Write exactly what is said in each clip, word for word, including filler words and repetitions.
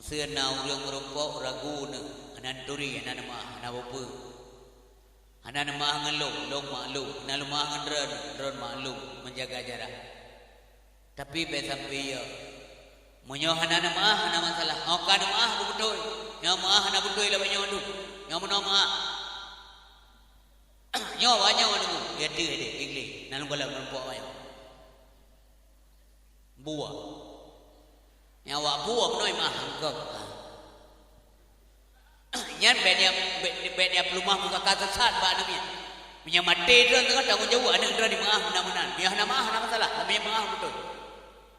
Seuna ureuëng meurumpok ragu neuh, hana neuturi, hana neumeuáh, hana peue-peue. Hana neumeuáh ngon lôn, lôn maklum. Hana neumeuáh ngon droeneuh, droeneuh maklum meujaga jarak. Tapi bék sampoe ya. Meunyoe hana neumeuáh, hana masalah. Nyoe ka neumeuáh, beubeutôi. Nyoe meuáh hana beutôi lagée nyoe dum. Nyoe meunoe meuáh. Nyoe awak nyoe deungoe, ya teuh deh, English. Na lôn galak meurumpok awak nyoe. Buah. Nyang awak buah meunoe meuáh, hangkong. Nyan bék nyan, bék, bék nyan peuleumah muka ka sesat bak aneuk nyan. Meunyoe maté droe teungoh tanggong jaweueb aneuk droe dimeuáh meunan-meunan. Meunyoe hana meuáh, hana masalah. Meunyoe meuáh beutôi.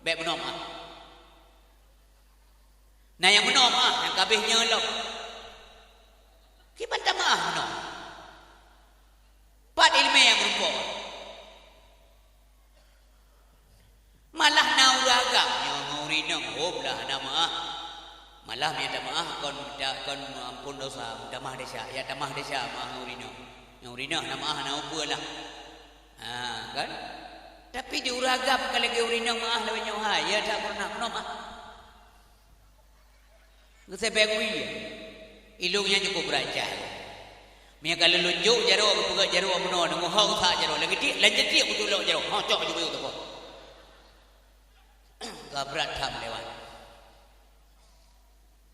Bék meunoe meuáh. Na nyang meunoe meuáh, nyang ka abéh nyoe lom. Kiban tameuáh meunoe. Pat iéleumé nyang meurumpok. Malah na ureuëng agam nyoe ngon ureuëng inong, hom lah hana meuáh. Malah meunyoe tameuáh kon, kon meuampôn dosa, meutamah desya, ya tamah desya meuáh ngon ureuëng inong. Ngon ureuëng inong hana meuáh, hana peue lah. Ha, kan? Tapi di ureuëng agam ka lagée ureuëng inong meuáh lagée nyoe hai, ya that peureunah meunoe meuáh. Geuseubeue wie. Ilong nyan cukôp beurancah. Meunyoe ka lôn jok jaroe, geupeugöt jaroe meunoe, deungoe hong sa jaroe, lagée tiek, lam jatiek kutulok jaroe, hong cok jubeuet teuko. Ka brat that lewat.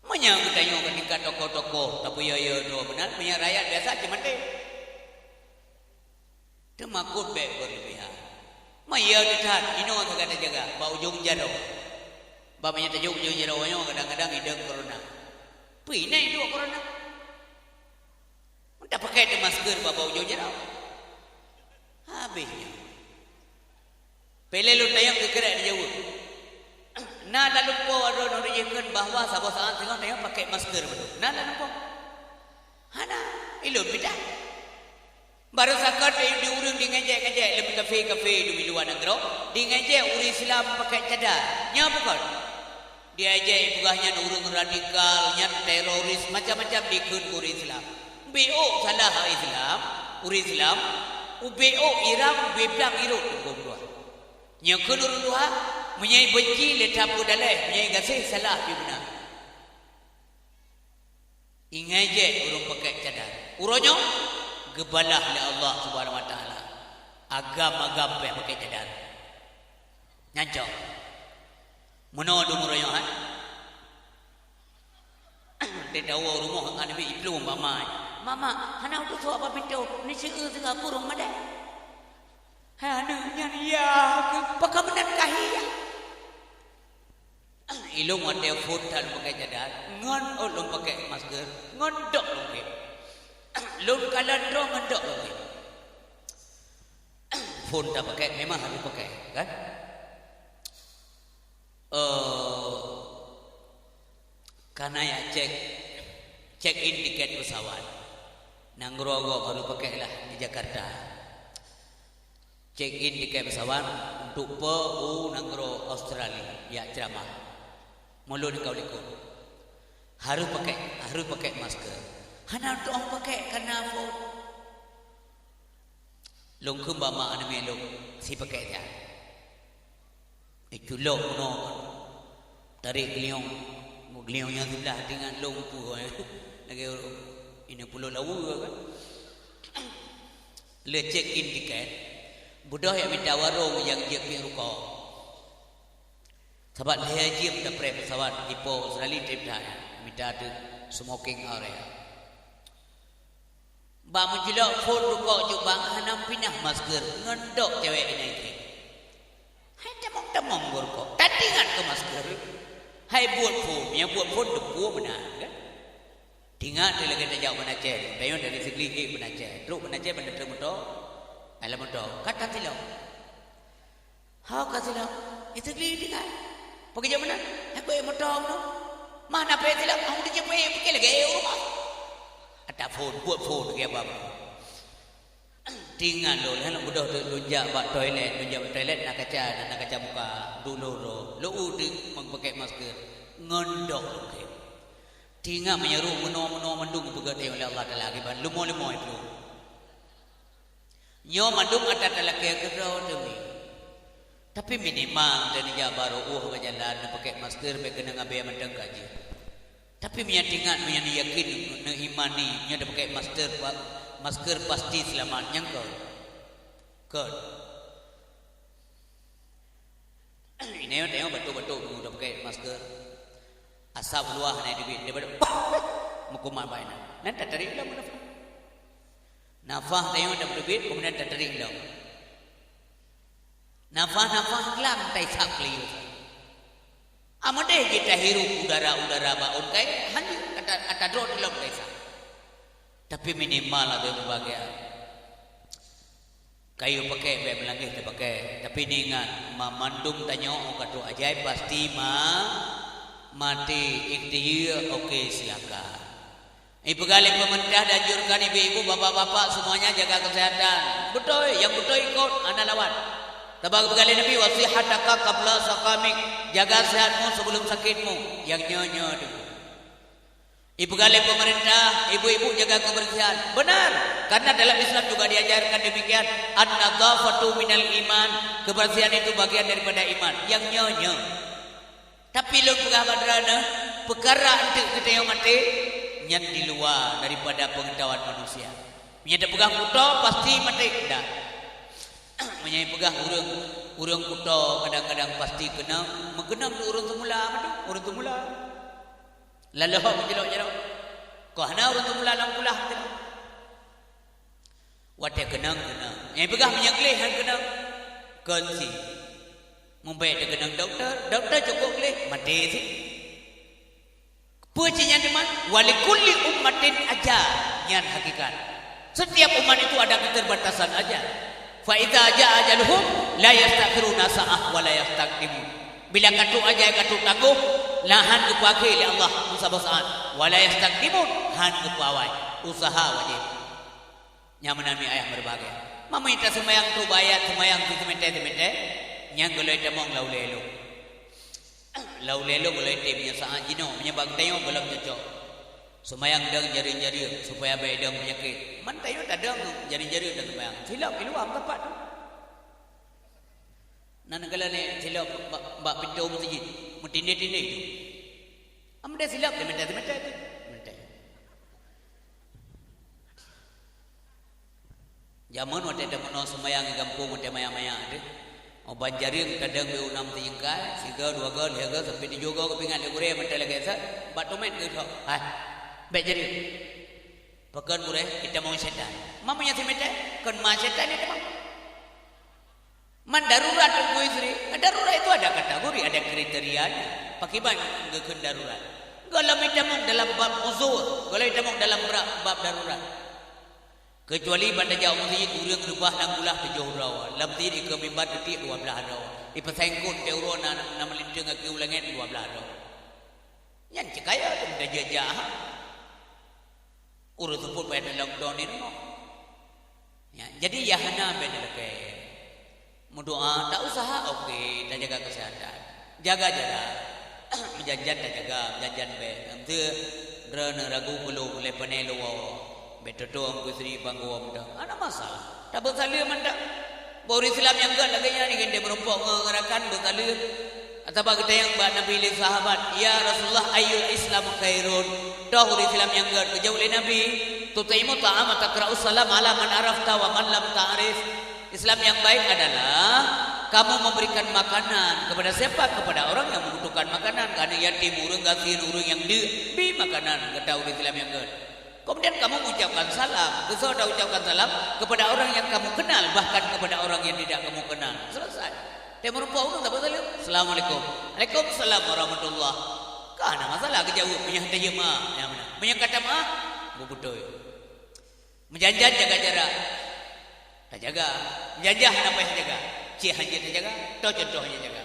Meunyoe geutanyoe keutika tokoh-tokoh, tapeuyö-yö droe meunan, meunyoe rakyat biasa cit maté. Teumakot bék beureulebihan. Maya teutat, inoe sagai tajaga bak ujong jaroe. Bak meunyoe tajok ujong jaroe nyoe kadang-kadang idong corona. Peue na iduek corona? Tapakèe teuh masker bak, bak ujong jaroe. Habéh nyan. Peureulée lôn tanyong keu keureuk dijaweueb. Na lalumpoe droeneuh jikheun bahwa saboh saát singoh tanyong pakèe masker beutôi. Na lalumpoe? Hana. Ilôn mita. Barô sakat di, di ureuëng di ngejek-ngejek lé kafe-kafe di luwa nanggroe, di ngejek ureuëng Islam pakèe cadar. Nyoe bukon? Di ngejek peugah nyan ureuëng radikal, nyan teroris, macam-macam dikheun keu ureuëng Islam. Ubé ôk salah Islam, ureuëng Islam, ubé ôk Iran, ubé blang irot huköm dua. Nyoe kheun ureuëng dua, meunyoe benci lé tapeudaléh, meunyoe gaséh salah pih beuna. Ingéjek ureuëng pakèe cadar. Uroe nyoe geubalah lé Allah Subhanahu Wa Taala. Agam-agam pih pakèe cadar. Nyan cok. Meunoe dum uroe nyoe, hai. Teudawa rumoh ngon Nabi iplueng bak ma. Mama, hana utus soe bak pintoe, ni sieu teuka kurong madai. Hai aneuk nyan ya, pakon meunan kahia. Ilong watée phon that lôn pakèe cadar, ngon ôt lôn pakèe masker, ngon dok lôn kép. Lôn kalon droe ngon dok lôn kép. Phon tapakèe memang harôh pakèe, kan? Eh, kana ya cek, check in tiket pesawat. Nanggroe gob harôh pakèe lah di Jakarta. Check in tiket pesawat untuk pe u nanggroe Australia, ya ceramah. Mulod ka likot. Harôh pakèe, harôh pakèe masker. Hana tuoh pakèe kana phon. Lôn kheun bak ma aneuk miet lôn, si pakèe that. Iculok meunoe kan. Tarek geuliong. Geuliong nyang siblah teuingat lôn peue, eh. Lagée ureuëng inong pulo lawa kan. Le check in tiket. Beudôh jak mita warong nyang jeuet pieng rukok. Sabab lhée jeuem tapreh pesawat ipo Australia trip that. Mita teuk smoking area. Bak meuculok phon rukok jubang hana pinah masker ngon dok cewek inai kèe. Hai tamong-tamong beurukok, tatingat keu masker. Hai buet phon, nyang buet phon teupue meunan, kan? Tingat lé lagée tajak Banda Aceh, tayue dari Sigli hé Banda Aceh. Trok Banda Aceh ban trok moto, ai lam moto, ka tatilok. Ho ka silop, Sigli tinggai. Pakon jak meunan? Hai keu moto meunan. Mah na payah silop, hana jeuet payah, pakon lagée u rumoh. Ata phon, buet phon lagée abang. Tingat lôn, lôn beudôh teuk lôn jak bak toilet, lôn jak bak toilet na kaca, na, na kaca muka, dulur lôn. Lôn u teuk meupakèe masker ngon dok lôn kép. Tingat meunyoe rôh meunoe-meunoe mandum geupeugah lé Allah Taala kiban leumo-leumo itu. Nyoe mandum atra talakée keudroe teumi. Tapi minimal teuneujak barô ueh bak jalan neupakèe masker bék keuneuk abée mantong ka jeuet. Tapi meunyo teuingat, meunyo neuyakin, neuimani, meunyo tapakai masker, pa-, masker pasti seulamat, nyang kon. Kon. Inai tanyoe batuk-batuk meunyo tapakai masker. Asap luwah na teubiet daripada meukumat bak inan. Nan tatarék lom nafah. Nafah tanyoe teubiet, keumudian tatarék lom. Nafah-nafah glang taisab keuliyuh. Amadeh jih tahirup udara-udara bak ôn kai, hana ata, ata droe teulom taisab. Tapi minimal ada bagian. Kayue pakai bèk meulangeh tapakai, tapi ingat, ma-, mandum tanyoe ka trok ajai pasti ma-, maté. Ikhtiar, oke, silakan. Ipeugah lé pemerintah dianjurkan ibu-ibu, bapak-bapak semuanya jaga kesehatan. Beutôi, nyang beutôi ikot, hana lawan. Sabab ipeugah lé Nabi, "Wa sihhataka qabla saqamik." Jaga sehatmu sebelum sakitmu. Nyang nyoe-nyoe tu. Ipeugah lé pemerintah, ibu-ibu jaga kebersihan. Benar, karena dalam Islam juga diajarkan demikian. "An-nadhafatu minal iman." Kebersihan itu bagian daripada iman. Nyang nyoe-nyoe. Tapi lôn peugah bak droeneuh, peukara eunteuk geutanyoe maté, nyan di luwa daripada peungeutahuan manusia. Meunyoe tapeugah kuto pasti maté, ndak. Meunyoe peugah ureuëng, ureuëng kuto kadang-kadang pasti keunong, meukeunong di ureuëng seumula, beutôi, ureuëng seumula. Lalu hok meujelok-jelok. Kok hana ureuëng seumula lam kulah tu. Watée keunong, keunong. Nyang peugah meunyoe gleh han keunong. Kon si. Mubaik teukeunong dokto, dokto cukôp gleh, maté si. Peue cit nyan teuma? "Wa likulli ummatin ajal." Nyan hakikat. Setiap umat itu ada keterbatasan ajal. "Fa idza jaa ajaluhum la yastakhiruna sa'ah wa la yastaqdimun." Bila ka trok ajai ka trok tanggoh, la han geupeuakhé lé Allah meusaboh saát, "wa la yastaqdimun", han geupeuawai. Usaha wajéb. Nyang meunan mi ayah meureubahagia. Meunyoe taseumayang tu bayat seumayang seumeutée-seumeutée, nyang golom tamong lam ulée lôn. Lam ulée lôn golom tem nyoe saát jinoe, meunyoe bak tanyoe golom cocok. Seumayang dong jareung-jareung supaya bék dong peunyakét. Man tanyoe tadong jareung-jareung dan seumayang. Silop i luwa meusapat tu. Nan galak nyan silop bak, bak pintoe meuseujid, meutindé-tindé tu. Am deh silop, dia minta, dia minta tu. Minta. Jameun watée tameunoe seumayang di gampông watée maya-maya teuh. Oh, ban jareung tadong beu nam teuingkai, sigoe, dua goe, lhée goe, sampai tujoh goe geupeuingat lé gurée mantong lagée sa, bak teumèt geuthok. Hai, bék jareung. Pakon gurée, itamong syaitan. Ma meunyoe seumeutée, kon ma syaitan itamong. Man darurat Teungku Yusri, darurat itu ada kategori, ada kriterianya. Pakriban geukheun darurat? Golom itamong dalam bab uzur, golom itamong dalam bra-, bab darurat. Keucuali ban tajak u meuseujid ureuëng reubah lam kulah tujoh droe, lam meuseujid ikeue mimbar teutiek dua blaih droe. Ipeusaingkot teuh uroe na, na meulinteung akeue u langét dua blaih droe. Nyan cit kayée teuh meutajak-jak. Ureuëng seupôt payah lockdown di rumoh. Ya, jadi ya hana bék lakée. Meudoa, ta usaha, oke, tajaga kesehatan. Jaga jarak. Meujanjan tajaga, meujanjan bék. Nanti droeneuh ragu peulom lé pane luwa. Bék tutoe Teungku Yusri banggoe mantong. Hana masalah. Tabeuet saleuem mantong. Bak ureuëng Islam nyang gét lagée nyan, ingin dia meurumpok ngon rakan beuet saleuem. Atawa geutanyong bak Nabi lé sahabat, "Ya Rasulullah, ayyul Islam khairun?" Toh ureuëng Islam nyang gét, geujaweueb lé Nabi, "Tut'imu ta'ama takra'us salam ala man arafta wa man lam ta'rif." Islam yang baik adalah kamu memberikan makanan kepada siapa? Kepada orang yang membutuhkan makanan, ke aneuk yatim, ureuëng gasien, ureuëng nyang deuk, bi makanan, kata ureuëng Islam nyang gét. Kemudian kamu mengucapkan salam. Keu soe ta ucapkan salam? Kepada orang yang kamu kenal, bahkan kepada orang yang tidak kamu kenal. Selesai. Dia meurumpok ureuëng, sahabat saleuem, "Assalamualaikum." "Waalaikumsalam warahmatullah." Ka hana masalah geujaweueb, meunyoe hana jeuet meu'ah, nyang meunan. Meunyoe ka tameu'ah, beubeutôi. Meujanjan jaga jarak. Tajaga. Meujanjan hana payah jaga. Cit hanjeuet tajaga, toh contoh hanjeuet jaga.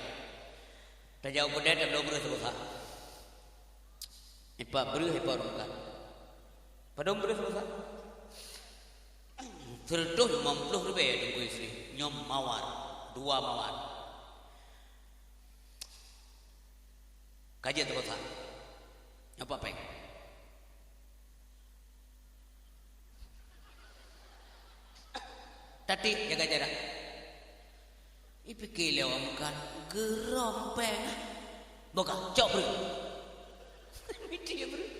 Tajak u keudè tabloe breueh saboh sa. Ipat breueh, ipat ureuëng meukat. Padum breueh saboh sa? Seureutôh limong ploh ribèe ya Teungku Yusri. Nyoe mawar, dua mawar. Ka jeuet saboh sa. Nyoe pat péng. Tatiek jaga jarak. Ipike lé awak meukat, geurong péng. Boh ka, cok breueh. Miti ya breueh.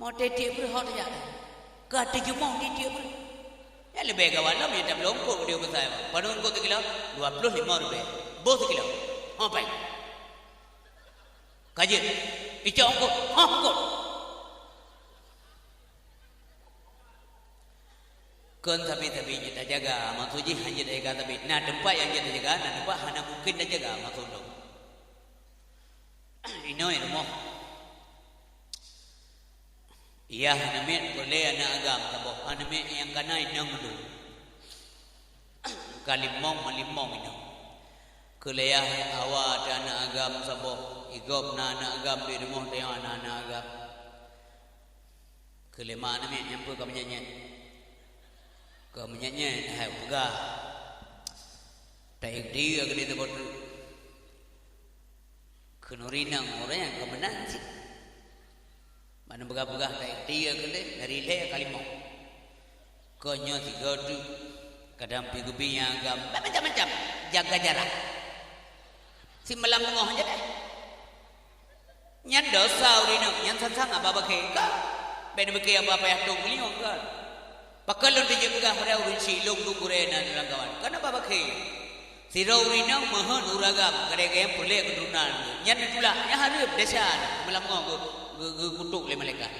Oh, tiek-tiek breuh ho tajak. Ka teujumoh tiek-tiek breuh. Nyan leubeh gawat lom, nyan tabloe eungkôt geude besai. Padum eungkôt sikilo? Dua ploh limong ribèe. Boh sikilo? Ho pai. Ka jeuet. Icok eungkôt. Ho eungkôt. Kon sabe-sabe jeuet tajaga, maksud jih hana jeuet tajaga sabe. Na teumpat nyang jeuet tajaga, na teumpat hana mungken tajaga, maksud lôn. Inoe rumoh. Yah hana miet peureulèe aneuk agam saboh, hana miet nyang kana inong mandum. Ka limong, ma limong inong. Keu lé yah hawa teu aneuk agam saboh, i gob na aneuk agam di rumoh teuh na aneuk agam. Keu lé ma aneuk miet nyang peue ka meunyan-nyan. Ka meunyan-nyan hai peugah. Ta-ieng-tieng keu lé saboh teuk. Keuneuk rinong ureueng nyang ka meunan cit. Ban peugah-peugah ta-ieng-tieng keu lé dari lhèe ka limong. Kon nyoe sigoe teuk, kadang pi geubi nyang agam, macam-macam, jaga jarak. Si malam beungoh aja deh. Nyan desya ureueng inong, nyan sang-sang haba bakhe ka. Bèk neubakhe haba payah tông beuliong ka. Pakon lôn teujeuet peugah padahai ureueng syiek lôn dum gurèe na lam kawan. Kana haba bakhe. Sidroe ureueng inong meuheuet ureueng agam, kadang-kadang peureulèe keuturonan. Nyan neutulak, nyan hareuem desya, malam beungoh geu-, geu-, geukutôk lé malaikat.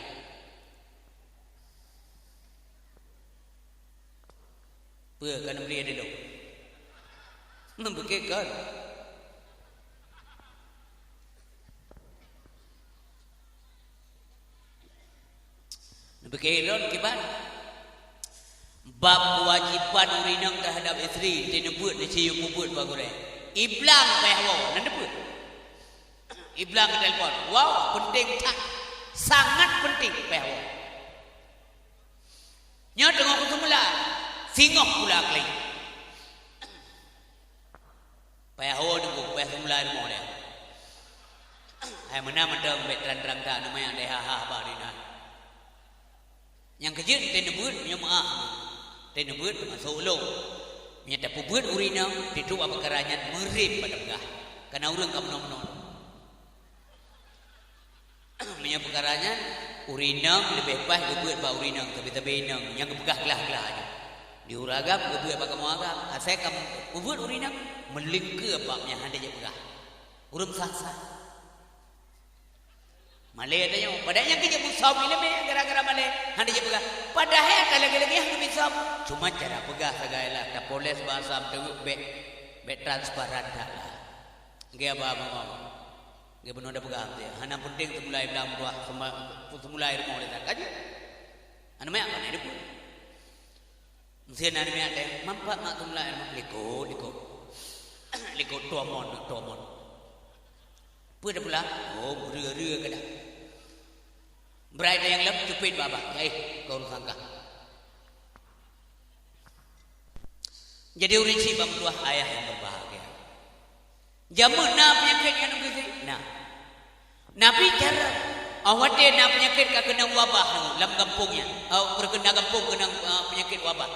Peue ka neubri adé lôn? Neubri kon. Neubri lôn kiban. Bab keuwajiban ureueng inong teuhadap istri, teuneubeuet, neusiyuem neubeuet bak gurèe. Iblang payah woe, na neubeuet. Iblang keu telepon. Wow, penting that. Sangat penting, payah woe. Nyoe teungoh kuteumula, singoh pula kali. Payah ho deungoe, payah teumula rumoh lé. Hai meunan mantong bèk trang-trang that, neumeuyak deh ha-ha bak dina. Nyang keujeuet teuneubeuet, meunyoe meu'ah. Teuneubeuet teumasok ulôn. Meunyoe tapeubeuet ureueng inong, teutuek bak peukara nyan meureuh bak tapeugah. Kana ureueng ka meunoe-meunoe. Meunyoe peukara nyan, ureueng inong leubeh paih geubeuet bak ureueng inong, sabe-sabe inong nyang geupeugah glah-glah nyoe. Di ureueng agam geubeuet bak kamoe agam, asai ka peubeuet ureueng inong, meulingkeue bak nyang hana jipeugah. Ureueng sah-sah. Malèe tanyoe, padahai nyang keujeuet musam ileumèe gara-gara malèe hana jipeugah. Padahai ka lagèe-lagèe hana misam, cuma cara peugah sagai lah, tapoles basa meuteuk bèk, bèk transparan that lah. Geu ba mama. Geu bunoe da peugah teuh. Hana penting teumulai blang meutuah, teumulai rumoh lé that. Ka jeuet. Aneuk miet ka na dipeue. Meuseu na aneuk miet teuh, mampat mak teumulai rumoh. Likot, likot. Likot tuah mon, tuah mon. Peue da pula? Oh, beureu-reu ka dah. Beurai teuh nyang lom cupet bak babah. Yai, keu urusan kah. Jadi ureueng syiek bak meutuah ayah nyang berbahagia. Jameun na peunyakét nyang neugeusi? Na. Nabi cara, oh watèe na peunyakét ka keunong wabah lam gampông nyan. Oh, beureukeuh na gampông keunong, ah, peunyakét wabah.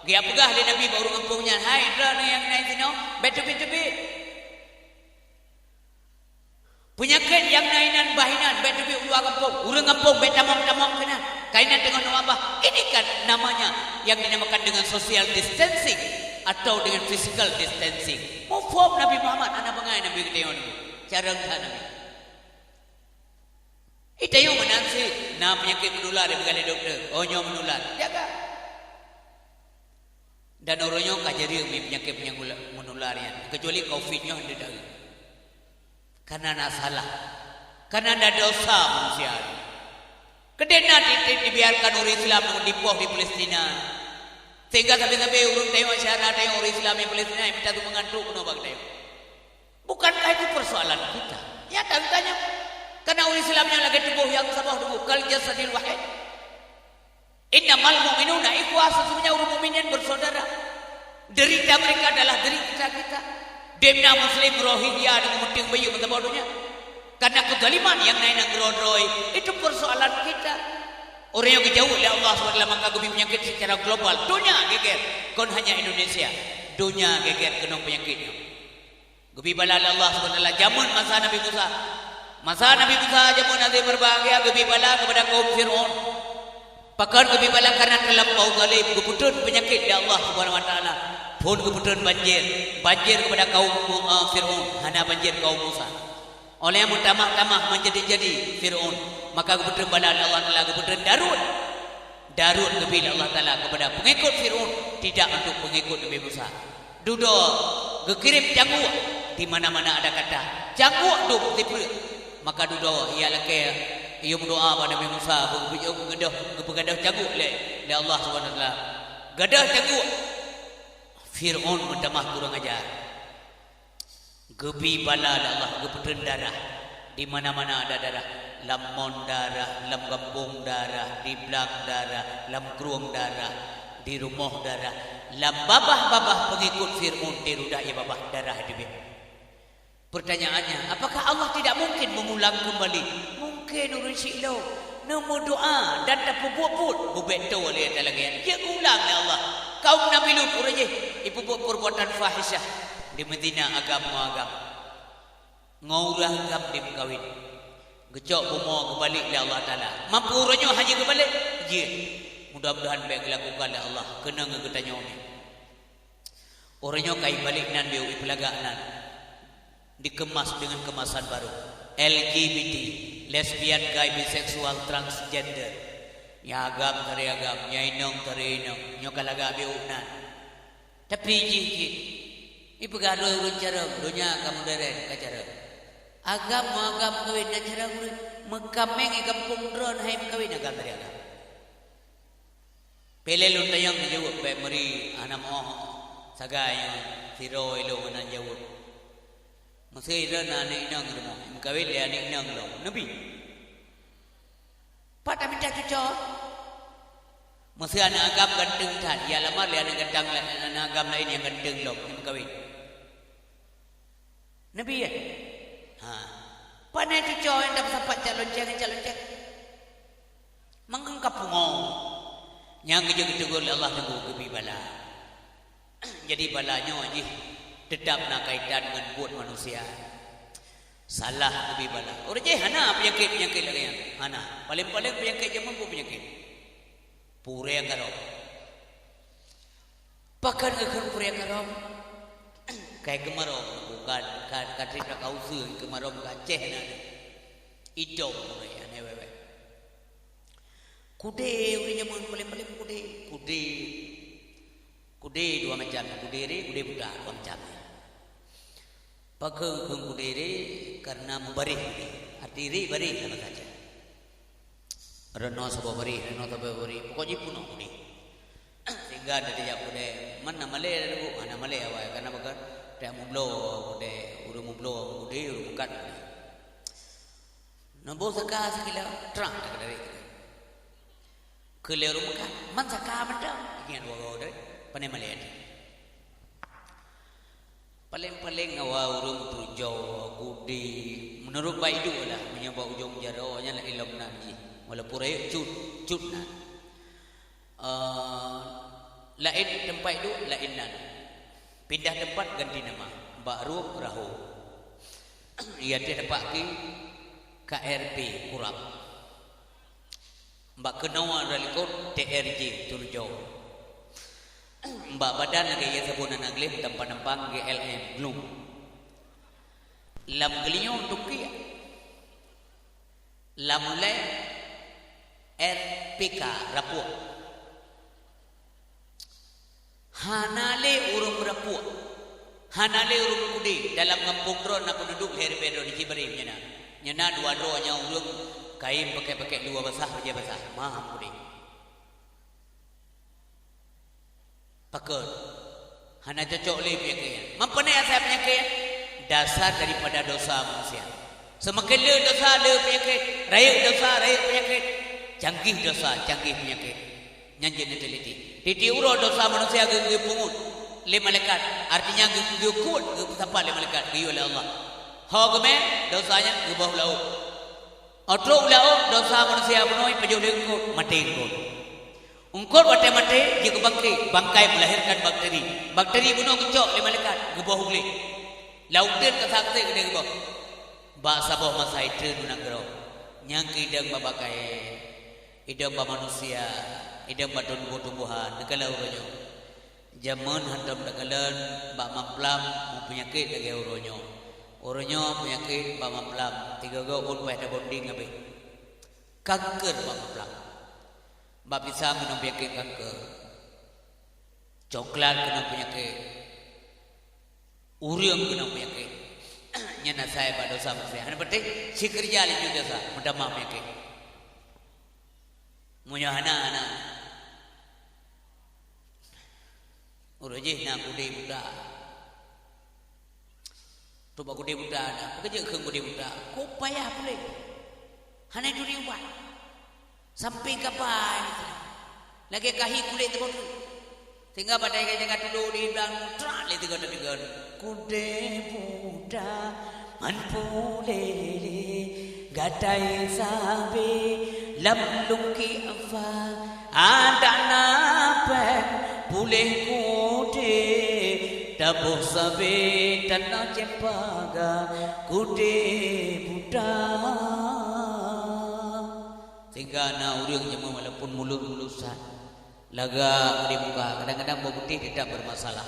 Geupeugah lé Nabi bak ureueng gampông nyan, "Hai droeneuh nyang na sinoe, bèk teubiet-teubiet." Peunyakét nyang na inan bah inan, bèk teubiet u luwa gampông. Ureueng gampông bèk tamong-tamong keunan. Kainan teungoh na wabah. Ini kan namanya yang dinamakan dengan social distancing atau dengan physical distancing. Muphom Nabi Muhammad, hana bangai Nabi geutanyoe nyoe. Carông that Nabi. Geutanyoe meunan cit, na peunyakét meunular, dipeugah lé dokto. Oh, nyoe meunular. Jaga. Dan uroe nyoe ka jareueng mi peunyakét nyang meula-, meunular nyan, keucuali covid nyoe hana deuh. Kareuna na salah. Kareuna na desya manusia. Keudeh na tieb-tieb dibiarkan ureueng Islam nyang dipoh di Palestina. Sehingga sabe-sabe ureueng tanyoe, syedara tanyoe ureueng Islam di Palestina, mita sumbangan trok keunoe bak geutanyoe. Bukankah itu persoalan kita? Nyata geutanyoe. Kareuna ureueng Islam nyan lagèe tuboh nyang saboh, kal jasadil wahid. Innamal mu'minuna ikhwah, sesungguhnya orang mukmin nyan bersaudara. Derita mereka adalah derita kita. Dem na Muslim Rohingya nyang meuteung bayeue meusaboh donya. Karena kezaliman nyang na inan droe-droe, itu persoalan kita. Ureueng nyang geujaweueb lé Allah subhanahu wa taala maka geubri peunyakét secara global. Donya geger, kon hanya Indonesia. Donya geger keunong peunyakét nyoe. Geubri bala lé Allah subhanahu wa taala jameun masa Nabi Musa. Masa Nabi Musa jameun hase meubahgia geubri bala keupada kaum Fir'aun. Pakon geubri bala? Kareuna teulampau zalim, geupeutrön peunyakét lé Allah Subhanahu wa Taala. Phon geupeutrön banjir, banjir keupada kaum, eh, Fir'aun, hana banjir kaum Musa. Óh lheueh meutamah-tamah meujadi-jadi Fir'aun, maka geupeutrön bala lé Allah Taala, geupeutrön daruet. Daruet geubri lé Allah Taala keupada peungikot Fir'aun, tidak untuk peungikot Nabi Musa. Dudoe geukirém cangguek di mana-mana ada kata. Cangguek dum sipreuk. Maka dudoe ia lakée, ia meudoá bak Nabi Musa, geupeugah, geupeugadôh cangguek lé, lé Allah Subhanahu wa Taala. Gadôh cangguek. Fir'aun meutamah kurang ajar. Geubri bala lé Allah, geupeutrön darah. Di mana-mana ada darah. Lam mon darah, lam gampông darah, di blang darah, lam krueng darah, di rumoh darah. Lam babah-babah peungikot Fir'aun, di rudah ia babah darah teubiet. Pertanyaannya, apakah Allah tidak mungkin mengulang kembali? Mungkin, ureuëng syik lôn. Neumeudoá dan tapeubuet buet, beubek toe lé ata lagée nyan. Jeuet geuulang lé Allah. Kaum Nabi Lut, ureuëng jih, ipeubuet perbuatan fahisyah, di Madinah agam ngon agam. Ngon ureuëng agam dimeukawen. Geucok bumoe geubalek lé Allah Taala. Mampu uroe nyoe hana geubalek? Jeuet. Mudah-mudahan bék geulakukan lé Allah keunong geutanyoe nyoe. Uroe nyoe ka ibalek nan, beu ipeulagak nan. Dikemas dengan kemasan baru. L G B T, lesbian, gay, biseksual, transgender. Nyang agam tari agam, nyang inong tari inong. Nyoe ka lagak beu nan. Tapi jih cit, ipeugah lé ureuëng carông, donya ka modern, ka carông. Agam ngon agam meukawen, na carông ureuëng. Meukaméng i gampông droe hai meukawen agam tari agam. Pih lé lôn tanyong neujaweueb, bék meuri hana meuoh sagai nyoe, sidroe ilôn hana jaweueb. Meusé droe na aneuk inong rumoh, meukawen lé aneuk inong lom, neubi. Pat tamita cucoe? Meusé aneuk agam ganteng that, ya lamar lé aneuk ganteng la-, aneuk agam laén nyang ganteng lom, meukawen. Neubi, ya? Ha. Pane cucoe nyang tapeusapat cak lonceng, cak lonceng. Mangkang ka pungo. Nyang geujok geutegur lé Allah teungku geubri bala. Jadi bala nyoe jih teutap na kaitan ngon buet manusia. Salah geubri bala. Ureuëng jih hana peunyakét-peunyakét lagée nyan. Hana. Paléng-paléng peunyakét jameun buet peunyakét. Purée karong. Pakon geukheun purée karong? Kai keumarong, bukan, ka, ka trép ka useue keumarong ka Aceh na. Idong purée, aneh wewe. Kudé, ureuëng jameun paléng-paléng kudé. Kudé. Kudé dua macam, kudé ré, kudé buta, dua macam. Pakon kheun kudé ré? Karena meubareh kudé. Arti ré bareh dalam bahasa Aceh. Reunoe saboh bareh, reunoe saboh bareh. Pokok jih peunoh kudé. Sehingga ada dijak kudé, "Man na malée, Teungku?" "Hana malée awai, karena pakon? Tiep meubloe kudé, ureuëng meubloe kudé, ureuëng meukat kudé." Neuboh saka sikilo, trang ka dari. Keu lé ureuëng meukat, "Man saka mantong?" Ingat dua goe tadi, pane malée tadi. Paléng-paléng awai ureuëng teujoe, kudé, meunurot bak iduek lah, meunyoe bak ujong jaroe nyan laén lom nan jih, walaupun rayeuk cut, cut nan. Eh, laén teumpat iduek, laén nan. Pindah teumpat, ganti nama, bak rhueng Raho. Ia teumpat ki K R P Kurab. Bak keunoe Ralikot T R J Turjo. Bak badan lagée ia sabon aneuk gleh, tampang-tampang G L M, glum. Lam geulinyueng tukiek. Lam ulée R P K, rapuek. Hana lé ureuëng meurapuek, hana lé ureuëng meukudé. Dalam gampông droe na peududuek lhée ribée droe di Cibarem nyan na. Nyan na dua droe nyang ureuëng kayém pakék-pakék luwa basah, bajée basah, maham kudé. Pakon? Hana cocok lé peunyakét nyan. Meupanai asai peunyakét nyan? Dasar daripada dosa manusia. Seumaken le dosa, le peunyakét. Rayeuk dosa, rayeuk peunyakét. Canggih dosa, canggih peunyakét. Nyan jeuet neuteliti. Tieb-tieb uroe dosa manusia geu-, geupeungeut lé malaikat. Artinya geu-, geukheun, geupeusapat lé malaikat, geuyue lé Allah. Ho geumé, dosa nyan geuboh u laôt. Óh trok u laôt, dosa manusia bunoe pajoh lé eungkôt, maté eungkôt. Eungkôt watée maté, jeuet keu bangke, bangkai meulahirkan bakteri. Bakteri bunoe geucok lé malaikat, geuboh u gleh. Lam uteuen ka saksi keudeh geuboh. Bak saboh masa item nanggroe, nyang keu idong bak kayée, idong bak manusia, idong bak tumbuh-tumbuhan, neukalon uroe nyoe. Jamén hantom takalon bak mamplam meupeunyakét lagée uroe nyoe. Uroe nyoe peunyakét bak mamplam, tiga-tiga ôn payah tabonding habéh. Kanker bak mamplam. Bak pisang keunong peunyakét kanker. Coklat keunong peunyakét. Ureuëng keunong peunyakét. Nyan asai bak dosa manusia. Hana peunteng, sikeureuja laju dosa, meutamah peunyakét. Meunyoe hana, hana. Uroe jih na kudée buta. Trok bak kudée buta na, peukeujeut kheun kudée buta. Kok payah puléh. Hana turi ubat. Sampai kapai lagée kahi kulét teubodeu. Sehingga padahai jaga tulo di blang trak lé tiga teudeungon. Kudée buta man puléh lé, gatai sabe lam lungki afa. Adak na péng puléh kudée, taboh sabe tanoh ceumpaga kudée buta. Sehingga na ureuëng jameun walaupun mulod-mulod that, lagak di muka, kadang-kadang bak putéh teutap bermasalah.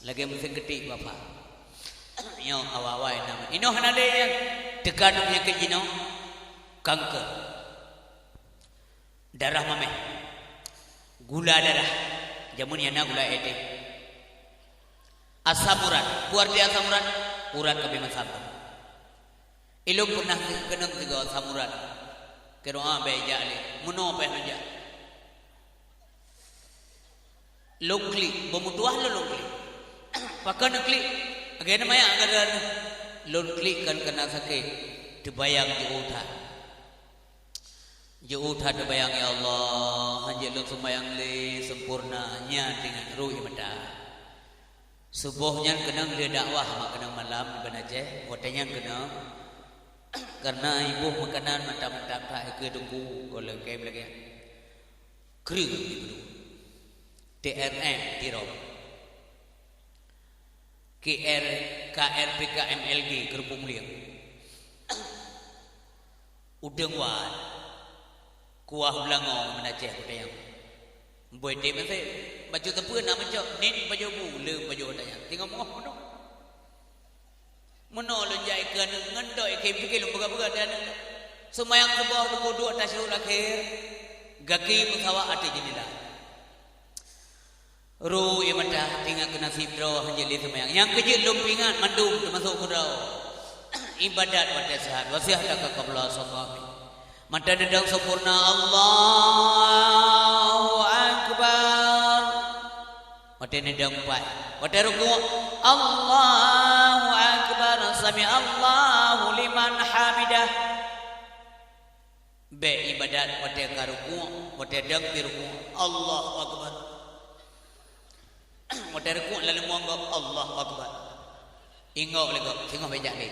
Lagée meusén keutik bapa. Nyoe awai-awai na. Inoe hana lé nyang teuka ngon peunyakét jinoe, kanker, darah mamèh, gula darah. Jameun nyan na gula éh teh. Asam urat. Peue arti asam urat? Urat ka beumasam. Ilôn peunah keunong sigoe asam urat. Keu doa bèk jak lé. Meunoe payah jak. Lôn klik, beumeutuah lôn, lôn klik. Pakon neuklik? Lagée na manyak gata. Lôn klik kon keunan sakét, teubayang jiôh that. Jiôh that teubayang, "Ya Allah, hanjeuet lôn seumayang lé sempurna, nyan teuingat rui mata." Suboh nyan keunong lheueh dakwah mak keunong malam di Banda Aceh, watée nyan keunong, kareuna iboh makanan mantap-mantap that, ikeue teungku, kon lagée lagée. Kreueh di Bedong. T R M Tirop. K R, K R P K M L G Keureumpung Mulieng. Udeueng wan. Kuah beulangong meunaceh kuteng. Boi tem ase. Bacut sapeue na meucok, nin pajoh bu, le pajoh tanya. Tinggai moh mono. Meunoe lôn jak ikeue aneuk ngon dok ikém pike lôn peugah-peugah di aneuk. Seumayang suboh teupeu duek tasyahud akhé, gaki meusawa ateueh jeundela. Rui mata, teuingat keu naseb droe hanjeuet lé seumayang. Nyang keujeuet lôn peuingat mandum teumasok keu droe. Ibadat watée seuhat, wasiah takakabla sokami. Mata neudong sempurna, Allahu Akbar. Watée neudong pat. Watée rukuk, Allahu Akbar, sami Allahu liman hamidah. Bék ibadat watée ka rukuk, watée dong pi rukuk, Allahu Akbar. Watée rukuk laleumoe gob, Allahu Akbar. Inggok lé gob, singoh bék jak lé.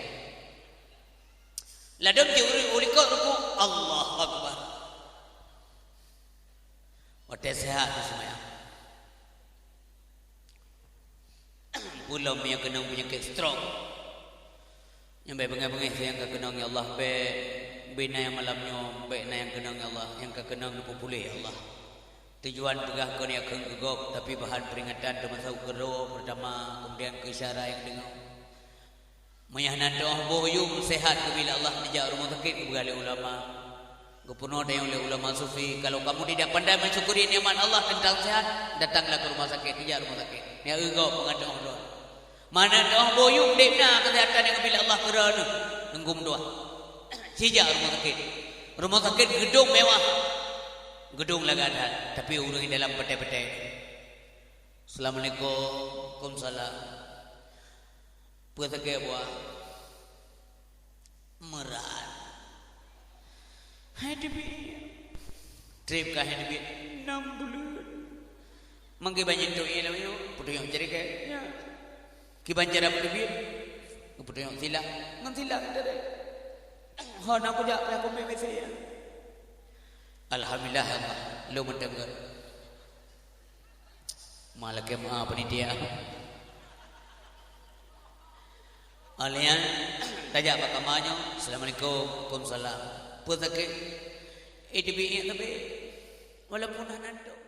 Ladom jiuri u likot rukuk, Allahu Akbar. Watée seuhat seumayang. Ulôn nyang keunong peunyakét stroke. Nyang bék beungéh-beungéh nyang ka keunong, ya Allah, bék, bék na nyang malam nyoe, bék na nyang keunong, ya Allah, nyang ka keunong neupeupuléh, ya Allah. Tujuan peugah kon nyang kheun keu gob, tapi bahan peuringatan teumasok keu droe peurtama, keumudian keu syedara nyang deungoe. Meunyoe hana teuôh boh yum, seuhat geubri lé Allah, neujak rumoh sakét, geupeugah lé ulama. Geupeurunoe tanyong lé ulama sufi, "Kalau kamu tidak pandai mensyukuri nikmat Allah tentang sehat, datanglah ke rumah sakit, neujak rumoh sakét. Neujak eu gob peungan teuôh droe. Mana teuôh boh yum, deb na keuseuhatan nyang geubri lé Allah keu droeneuh, teungku meutuah. Sijak rumoh sakét. Rumoh sakét geudong mewah. Geudong lagak that, tapi ureuëng di dalam peutée-peutée." Assalamualaikum. Waalaikumsalam. Peue sakét buah? Meurat. Hai teubiet. Trép ka hai teubiet. Nam buleuen. Manggé banjir tu ié lam nyoe, peutunyok ceurikée. Ya. Kiban cara teubiet. Peutunyok sila. Ngon sila kita deh. Ho na kujak payah kumbek mese ya. Alhamdulillah ya Allah. Lo mendengar. Malakée meu'ah panitia. Alian Tajak bak kama nyoe, "Assalamualaikum." "Waalaikumsalam." "Peue sakét?" "Eh, teubiet tapi walaupun hana dok."